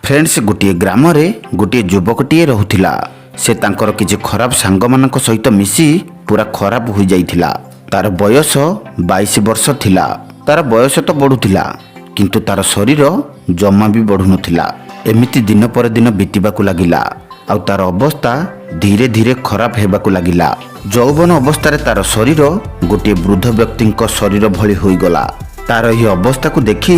Friends, ଗୋଟିଏ ଗ୍ରାମରେ ଗୋଟିଏ ଯୁବକଟିଏ ରହୁଥିଲା। ସେ ତାଙ୍କର କିଛି ଖରାପ ସାଙ୍ଗମାନଙ୍କ ସହିତ ମିଶି ପୁରା ଖରାପ ହୋଇଯାଇଥିଲା। ତାର ବୟସ 22 ବର୍ଷ ଥିଲା। ତାର ବୟସ ତ ବଢ଼ୁଥିଲା, କିନ୍ତୁ ତାର ଶରୀର ଜମା ବି ବଢ଼ୁନଥିଲା। ଏମିତି ଦିନ ପରେ ଦିନ ବିତିବାକୁ ଲାଗିଲା ଆଉ ତାର ଅବସ୍ଥା ଧୀରେ ଧୀରେ ଖରାପ ହେବାକୁ ଲାଗିଲା। ଯୌବନ ଅବସ୍ଥାରେ ତାର ଶରୀର ଗୋଟିଏ ବୃଦ୍ଧ ବ୍ୟକ୍ତିଙ୍କ ଶରୀର ଭଳି ହୋଇଗଲା। ତାର ଏହି ଅବସ୍ଥାକୁ ଦେଖି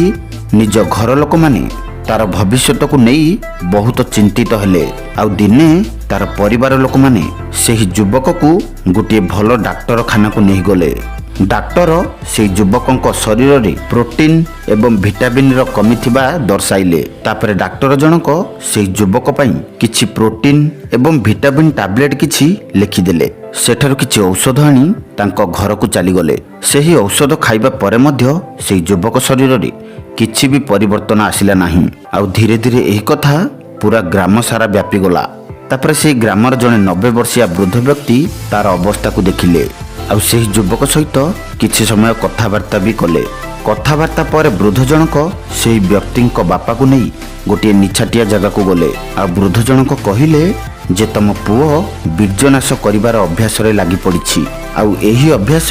ନିଜ ଘର ଲୋକମାନେ ତାର ଭବିଷ୍ୟତକୁ ନେଇ ବହୁତ ଚିନ୍ତିତ ହେଲେ। ଆଉ ଦିନେ ତାର ପରିବାର ଲୋକମାନେ ସେହି ଯୁବକକୁ ଗୋଟିଏ ଭଲ ଡାକ୍ତରଖାନାକୁ ନେଇଗଲେ। ଡାକ୍ତର ସେହି ଯୁବକଙ୍କ ଶରୀରରେ ପ୍ରୋଟିନ୍ ଏବଂ ଭିଟାମିନ୍ର କମି ଥିବା ଦର୍ଶାଇଲେ। ତାପରେ ଡାକ୍ତର ଜଣକ ସେହି ଯୁବକ ପାଇଁ କିଛି ପ୍ରୋଟିନ୍ ଏବଂ ଭିଟାମିନ୍ ଟାବଲେଟ୍ କିଛି ଲେଖିଦେଲେ। ସେଠାରୁ କିଛି ଔଷଧ ଆଣି ତାଙ୍କ ଘରକୁ ଚାଲିଗଲେ। ସେହି ଔଷଧ ଖାଇବା ପରେ ମଧ୍ୟ ସେହି ଯୁବକ ଶରୀରରେ କିଛି ବି ପରିବର୍ତ୍ତନ ଆସିଲା ନାହିଁ। ଆଉ ଧୀରେ ଧୀରେ ଏହି କଥା ପୁରା ଗ୍ରାମ ସାରା ବ୍ୟାପିଗଲା। ତାପରେ ସେହି ଗ୍ରାମର ଜଣେ 90 ବର୍ଷିଆ ବୃଦ୍ଧ ବ୍ୟକ୍ତି ତାର ଅବସ୍ଥାକୁ ଦେଖିଲେ ଆଉ ସେହି ଯୁବକ ସହିତ କିଛି ସମୟ କଥାବାର୍ତ୍ତା ବି କଲେ। କଥାବାର୍ତ୍ତା ପରେ ବୃଦ୍ଧ ଜଣକ ସେହି ବ୍ୟକ୍ତିଙ୍କ ବାପାକୁ ନେଇ ଗୋଟିଏ ନିଛାଟିଆ ଜାଗାକୁ ଗଲେ। ଆଉ ବୃଦ୍ଧ ଜଣକ କହିଲେ ଯେ ତମ ପୁଅ ବୀର୍ଯ୍ୟନାଶ କରିବାର ଅଭ୍ୟାସରେ ଲାଗି ପଡ଼ିଛି। ଆଉ ଏହି ଅଭ୍ୟାସ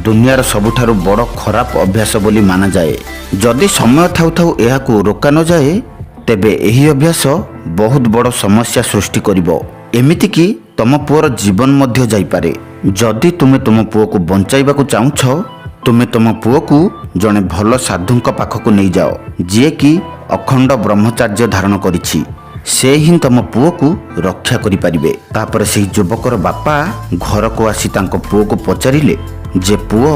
ଦୁନିଆର ସବୁଠାରୁ ବଡ଼ ଖରାପ ଅଭ୍ୟାସ ବୋଲି ମାନାଯାଏ। ଯଦି ସମୟ ଥାଉ ଥାଉ ଏହାକୁ ରୋକା ନଯାଏ, ତେବେ ଏହି ଅଭ୍ୟାସ ବହୁତ ବଡ଼ ସମସ୍ୟା ସୃଷ୍ଟି କରିବ। ଏମିତିକି ତମ ପୁଅର ଜୀବନ ମଧ୍ୟ ଯାଇପାରେ। ଯଦି ତୁମେ ତୁମ ପୁଅକୁ ବଞ୍ଚାଇବାକୁ ଚାହୁଁଛ, ତୁମେ ତୁମ ପୁଅକୁ ଜଣେ ଭଲ ସାଧୁଙ୍କ ପାଖକୁ ନେଇଯାଅ, ଯିଏକି ଅଖଣ୍ଡ ବ୍ରହ୍ମଚର୍ଯ୍ୟ ଧାରଣ କରିଛି। ସେ ହିଁ ତମ ପୁଅକୁ ରକ୍ଷା କରିପାରିବେ। ତାପରେ ସେହି ଯୁବକର ବାପା ଘରକୁ ଆସି ତାଙ୍କ ପୁଅକୁ ପଚାରିଲେ ଯେ, ପୁଅ,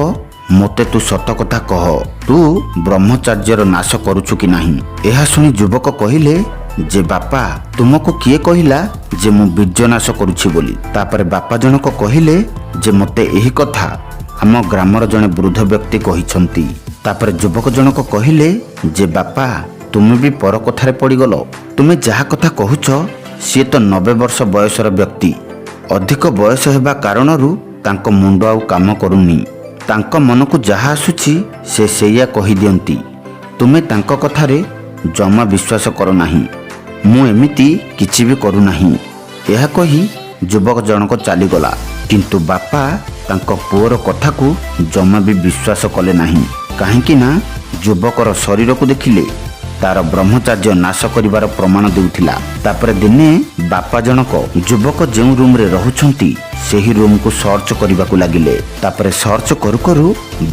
ମୋତେ ତୁ ସତ କଥା କହ, ତୁ ବ୍ରହ୍ମଚର୍ଯ୍ୟର ନାଶ କରୁଛୁ କି ନାହିଁ? ଏହା ଶୁଣି ଯୁବକ କହିଲେ ଯେ, ବାପା, ତୁମକୁ କିଏ କହିଲା ଯେ ମୁଁ ବୀର୍ଯ୍ୟନାଶ କରୁଛି ବୋଲି? ତାପରେ ବାପା ଜଣକ କହିଲେ ଯେ ମୋତେ ଏହି କଥା ଆମ ଗ୍ରାମର ଜଣେ ବୃଦ୍ଧ ବ୍ୟକ୍ତି କହିଛନ୍ତି। ତାପରେ ଯୁବକ ଜଣକ କହିଲେ ଯେ, ବାପା, ତୁମେ ବି ପର କଥାରେ ପଡ଼ିଗଲ। ତୁମେ ଯାହା କଥା କହୁଛ, ସିଏ ତ 90 ବର୍ଷ ବୟସର ବ୍ୟକ୍ତି। ଅଧିକ ବୟସ ହେବା କାରଣରୁ ତାଙ୍କ ମୁଣ୍ଡ ଆଉ କାମ କରୁନି। ତାଙ୍କ ମନକୁ ଯାହା ଆସୁଛି, ସେ ସେଇଆ କହିଦିଅନ୍ତି। ତୁମେ ତାଙ୍କ କଥାରେ ଜମା ବିଶ୍ୱାସ କର ନାହିଁ। ମୁଁ ଏମିତି କିଛି ବି କରୁନାହିଁ। ଏହା କହି ଯୁବକ ଜଣକ ଚାଲିଗଲା। କିନ୍ତୁ ବାପା ତାଙ୍କ ପୁଅର କଥାକୁ ଜମା ବି ବିଶ୍ୱାସ କଲେ ନାହିଁ, କାହିଁକି ନା ଯୁବକର ଶରୀରକୁ ଦେଖିଲେ ତାର ବ୍ରହ୍ମଚର୍ଯ୍ୟ ନାଶ କରିବାର ପ୍ରମାଣ ଦେଉଥିଲା। ତାପରେ ଦିନେ ବାପା ଜଣକ ଯୁବକ ଯେଉଁ ରୁମରେ ରହୁଛନ୍ତି, ସେହି ରୁମକୁ ସର୍ଚ୍ଚ କରିବାକୁ ଲାଗିଲେ। ତାପରେ ସର୍ଚ୍ଚ କରୁ କରୁ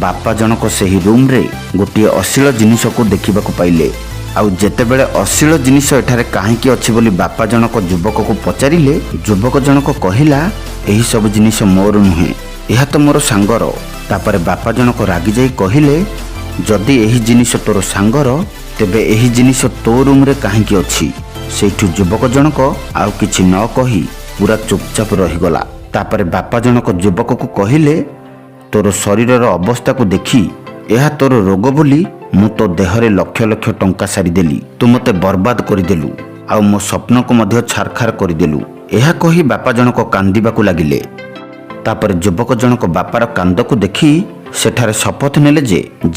ବାପା ଜଣକ ସେହି ରୁମରେ ଗୋଟିଏ ଅଶ୍ଳୀଳ ଜିନିଷକୁ ଦେଖିବାକୁ ପାଇଲେ। ଆଉ ଯେତେବେଳେ ଅଶ୍ଳୀଳ ଜିନିଷ ଏଠାରେ କାହିଁକି ଅଛି ବୋଲି ବାପା ଜଣକ ଯୁବକକୁ ପଚାରିଲେ, ଯୁବକ ଜଣକ କହିଲା, ଏହି ସବୁ ଜିନିଷ ମୋର ନୁହେଁ, ଏହା ତ ମୋର ସାଙ୍ଗର। ତାପରେ ବାପା ଜଣକ ରାଗିଯାଇ କହିଲେ, ଯଦି ଏହି ଜିନିଷ ତୋର ସାଙ୍ଗର, ତେବେ ଏହି ଜିନିଷ ତୋ ରୁମରେ କାହିଁକି ଅଛି? ସେଇଠୁ ଯୁବକ ଜଣକ ଆଉ କିଛି ନ କହି ପୁରା ଚୁପଚାପ ରହିଗଲା। ତାପରେ ବାପା ଜଣକ ଯୁବକକୁ କହିଲେ, ତୋର ଶରୀରର ଅବସ୍ଥାକୁ ଦେଖି ଏହା ତୋର ରୋଗ ବୋଲି ମୁଁ ତୋ ଦେହରେ ଲକ୍ଷ ଲକ୍ଷ ଟଙ୍କା ସାରିଦେଲି। ତୁ ମୋତେ ବର୍ବାଦ କରିଦେଲୁ ଆଉ ମୋ ସ୍ୱପ୍ନକୁ ମଧ୍ୟ ଛାରଖାର କରିଦେଲୁ। ଏହା କହି ବାପା ଜଣକ କାନ୍ଦିବାକୁ ଲାଗିଲେ। ତାପରେ ଯୁବକ ଜଣକ ବାପାର କାନ୍ଦକୁ ଦେଖି ସେଠାରେ ଶପଥ ନେଲେ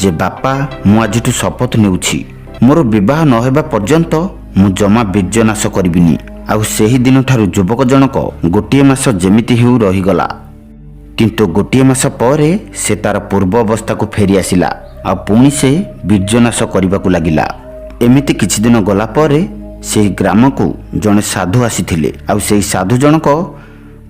ଯେ ବାପା, ମୁଁ ଆଜିଠୁ ଶପଥ ନେଉଛି, ମୋର ବିବାହ ନ ହେବା ପର୍ଯ୍ୟନ୍ତ ମୁଁ ଜମା ବୀର୍ଯ୍ୟନାଶ କରିବିନି। ଆଉ ସେହି ଦିନଠାରୁ ଯୁବକ ଜଣକ ଗୋଟିଏ ମାସ ଯେମିତି ହେଉ ରହିଗଲା। କିନ୍ତୁ ଗୋଟିଏ ମାସ ପରେ ସେ ତାର ପୂର୍ବ ଅବସ୍ଥାକୁ ଫେରି ଆସିଲା ଆଉ ପୁଣି ସେ ବୀର୍ଯ୍ୟନାଶ କରିବାକୁ ଲାଗିଲା। ଏମିତି କିଛି ଦିନ ଗଲା ପରେ ସେହି ଗ୍ରାମକୁ ଜଣେ ସାଧୁ ଆସିଥିଲେ। ଆଉ ସେହି ସାଧୁ ଜଣକ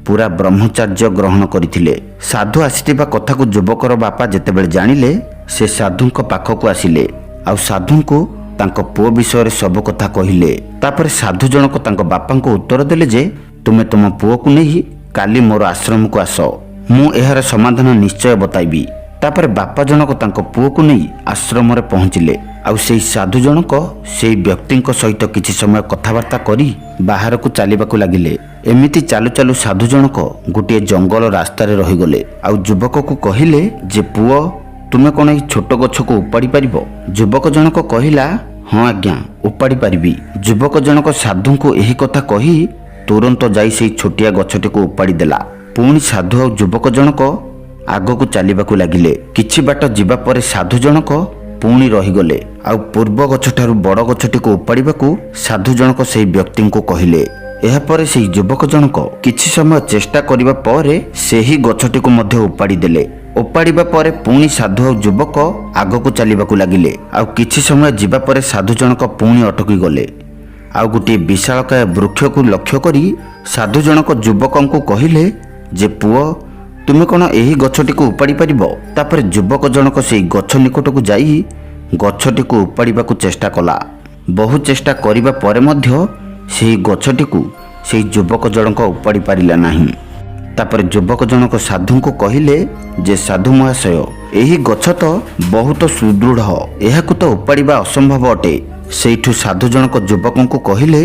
ପୁରା ବ୍ରହ୍ମଚର୍ଯ୍ୟ ଗ୍ରହଣ କରିଥିଲେ। ସାଧୁ ଆସିଥିବା କଥାକୁ ଯୁବକର ବାପା ଯେତେବେଳେ ଜାଣିଲେ, ସେ ସାଧୁଙ୍କ ପାଖକୁ ଆସିଲେ ଆଉ ସାଧୁଙ୍କୁ ତାଙ୍କ ପୁଅ ବିଷୟରେ ସବୁ କଥା କହିଲେ। ତାପରେ ସାଧୁ ଜଣକ ତାଙ୍କ ବାପାଙ୍କୁ ଉତ୍ତର ଦେଲେ ଯେ ତୁମେ ତୁମ ପୁଅକୁ ନେଇ କାଲି ମୋର ଆଶ୍ରମକୁ ଆସ, ମୁଁ ଏହାର ସମାଧାନ ନିଶ୍ଚୟ ବତାଇବି। ତାପରେ ବାପା ଜଣକ ତାଙ୍କ ପୁଅକୁ ନେଇ ଆଶ୍ରମରେ ପହଞ୍ଚିଲେ। ଆଉ ସେହି ସାଧୁ ଜଣକ ସେହି ବ୍ୟକ୍ତିଙ୍କ ସହିତ କିଛି ସମୟ କଥାବାର୍ତ୍ତା କରି ବାହାରକୁ ଚାଲିବାକୁ ଲାଗିଲେ। ଏମିତି ଚାଲୁ ଚାଲୁ ସାଧୁ ଜଣକ ଗୋଟିଏ ଜଙ୍ଗଲ ରାସ୍ତାରେ ରହିଗଲେ ଆଉ ଯୁବକକୁ କହିଲେ ଯେ, ପୁଅ, ତୁମେ କ'ଣ ଏହି ଛୋଟ ଗଛକୁ ଉପାଡ଼ି ପାରିବ? ଯୁବକ ଜଣକ କହିଲା, ହଁ ଆଜ୍ଞା, ଉପାଡ଼ି ପାରିବି। ଯୁବକ ଜଣକ ସାଧୁଙ୍କୁ ଏହି କଥା କହି ତୁରନ୍ତ ଯାଇ ସେହି ଛୋଟିଆ ଗଛଟିକୁ ଉପାଡ଼ି ଦେଲା। ପୁଣି ସାଧୁ ଆଉ ଯୁବକ ଜଣକ ଆଗକୁ ଚାଲିବାକୁ ଲାଗିଲେ। କିଛି ବାଟ ଯିବା ପରେ ସାଧୁ ଜଣକ ପୁଣି ରହିଗଲେ। ଆଉ ପୂର୍ବ ଗଛଠାରୁ ବଡ଼ ଗଛଟିକୁ ଉପାଡ଼ିବାକୁ ସାଧୁ ଜଣକ ସେହି ବ୍ୟକ୍ତିଙ୍କୁ କହିଲେ। ଏହାପରେ ସେହି ଯୁବକ ଜଣକ କିଛି ସମୟ ଚେଷ୍ଟା କରିବା ପରେ ସେହି ଗଛଟିକୁ ମଧ୍ୟ ଉପାଡ଼ି ଦେଲେ। ଉପାଡ଼ିବା ପରେ ପୁଣି ସାଧୁ ଆଉ ଯୁବକ ଆଗକୁ ଚାଲିବାକୁ ଲାଗିଲେ। ଆଉ କିଛି ସମୟ ଯିବା ପରେ ସାଧୁ ଜଣକ ପୁଣି ଅଟକି ଗଲେ। ଆଉ ଗୋଟିଏ ବିଶାଳକାୟ ବୃକ୍ଷକୁ ଲକ୍ଷ୍ୟ କରି ସାଧୁ ଜଣକ ଯୁବକଙ୍କୁ କହିଲେ ଯେ, ପୁଅ, ତୁମେ କ'ଣ ଏହି ଗଛଟିକୁ ଉପାଡ଼ି ପାରିବ? ତାପରେ ଯୁବକ ଜଣକ ସେହି ଗଛ ନିକଟକୁ ଯାଇ ଗଛଟିକୁ ଉପାଡ଼ିବାକୁ ଚେଷ୍ଟା କଲା। ବହୁ ଚେଷ୍ଟା କରିବା ପରେ ମଧ୍ୟ ସେହି ଗଛଟିକୁ ସେହି ଯୁବକ ଜଣକ ଉପାଡ଼ି ପାରିଲା ନାହିଁ। ତାପରେ ଯୁବକ ଜଣକ ସାଧୁଙ୍କୁ କହିଲେ ଯେ, ସାଧୁ ମହାଶୟ, ଏହି ଗଛ ତ ବହୁତ ସୁଦୃଢ଼, ଏହାକୁ ତ ଉପାଡ଼ିବା ଅସମ୍ଭବ ଅଟେ। ସେଇଠୁ ସାଧୁ ଜଣକ ଯୁବକଙ୍କୁ କହିଲେ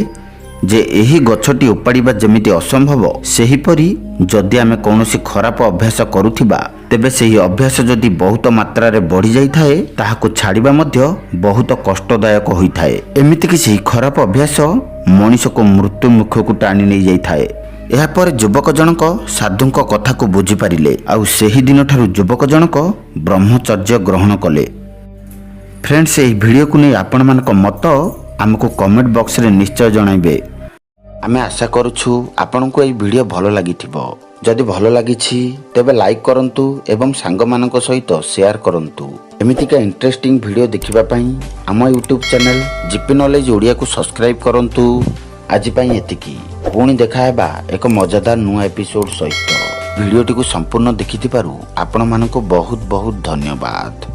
ଯେ, ଏହି ଗଛଟି ଉପାଡ଼ିବା ଯେମିତି ଅସମ୍ଭବ, ସେହିପରି ଯଦି ଆମେ କୌଣସି ଖରାପ ଅଭ୍ୟାସ କରୁଥିବା, ତେବେ ସେହି ଅଭ୍ୟାସ ଯଦି ବହୁତ ମାତ୍ରାରେ ବଢ଼ିଯାଇଥାଏ, ତାହାକୁ ଛାଡ଼ିବା ମଧ୍ୟ ବହୁତ କଷ୍ଟଦାୟକ ହୋଇଥାଏ। ଏମିତିକି ସେହି ଖରାପ ଅଭ୍ୟାସ ମଣିଷକୁ ମୃତ୍ୟୁ ମୁଖକୁ ଟାଣି ନେଇଯାଇଥାଏ। ଏହାପରେ ଯୁବକ ଜଣକ ସାଧୁଙ୍କ କଥାକୁ ବୁଝିପାରିଲେ ଆଉ ସେହି ଦିନଠାରୁ ଯୁବକ ଜଣକ ବ୍ରହ୍ମଚର୍ଯ୍ୟ ଗ୍ରହଣ କଲେ। ଫ୍ରେଣ୍ଡସ୍, ଏହି ଭିଡ଼ିଓକୁ ନେଇ ଆପଣମାନଙ୍କ ମତ ଆମକୁ କମେଣ୍ଟ ବକ୍ସରେ ନିଶ୍ଚୟ ଜଣାଇବେ। ଆମେ ଆଶା କରୁଛୁ ଆପଣଙ୍କୁ ଏହି ଭିଡ଼ିଓ ଭଲ ଲାଗିଥିବ। ଯଦି ଭଲ ଲାଗିଛି, ତେବେ ଲାଇକ୍ କରନ୍ତୁ ଏବଂ ସାଙ୍ଗମାନଙ୍କ ସହିତ ସେୟାର କରନ୍ତୁ। ଏମିତିକା ଇଣ୍ଟରେଷ୍ଟିଂ ଭିଡ଼ିଓ ଦେଖିବା ପାଇଁ ଆମ ୟୁଟ୍ୟୁବ୍ ଚ୍ୟାନେଲ୍ ଜିପି ନଲେଜ ଓଡ଼ିଆକୁ ସବସ୍କ୍ରାଇବ୍ କରନ୍ତୁ। ଆଜି ପାଇଁ ଏତିକି। ପୁଣି ଦେଖାହେବା ଏକ ମଜାଦାର ନୂଆ ଏପିସୋଡ୍ ସହିତ। ଭିଡ଼ିଓଟିକୁ ସମ୍ପୂର୍ଣ୍ଣ ଦେଖିଥିବାରୁ ଆପଣମାନଙ୍କୁ ବହୁତ ବହୁତ ଧନ୍ୟବାଦ।